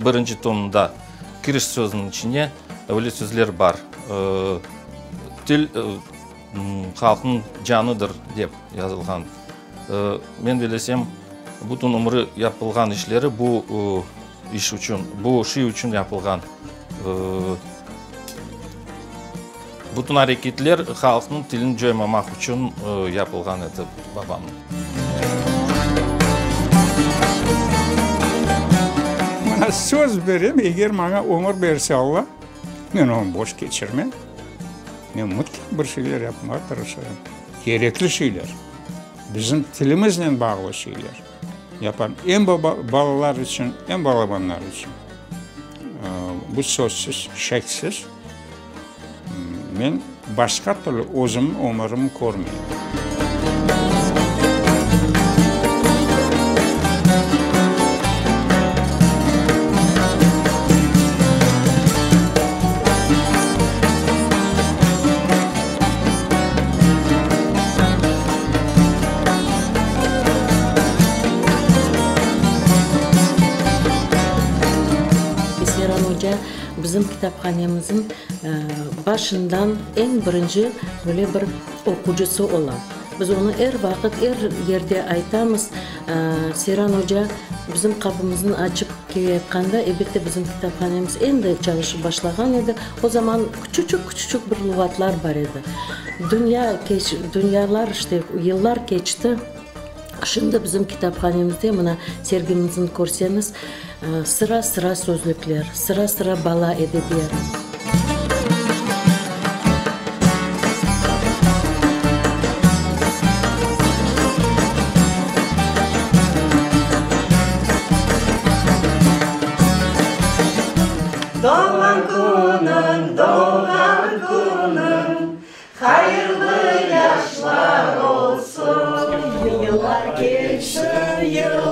Birinci tomında kiriş sözüniñ içine öyle sözler bar, Til halqnıñ canıdır dep yazılğan. Men bilesem, bütün ömrü yapılğan işleri bu iş içün, bu şey içün yapılğan. Bütün areketler halqnıñ tilini coymamaq içün yapılğan edi babamnıñ. Mına söz berem, eger maña ömür berse Alla, men onı boş keçirmem. Men mutlaq bir şeyler yapmağa tırışırım. Kerekli şeyler, bizim tilimiznen bağlı şeyler yaparım. Em balalar içün, em balabanlar içün. Bu sözsüz, şeksiz. Men başqa türlü özümniñ ömürimni körmeyim. Seyran oca bizim kitaphanemizin başından eñ birinci böyle bir oqucısı ola. Biz onı er vaqıt, er yerde aytamız. Seyran oca bizim qapımıznı açıp keleyatqanda, elbette, bizim kitaphanemiz endi çalışıp başlağan edi. O zaman küçüçük-küçüçük bir luğatlar bar edi. Dünya, dünyalar, işte, yıllar keçti. Şimdi bizim kitaphanemizde, mına, sergimizni körseñiz, sıra-sıra sözlükler, sıra-sıra bala edebiyatı. Doğğan künüñ, doğğan künüñ, Hayırlı yaşlar olsun! Yıllar keçti, yıllar.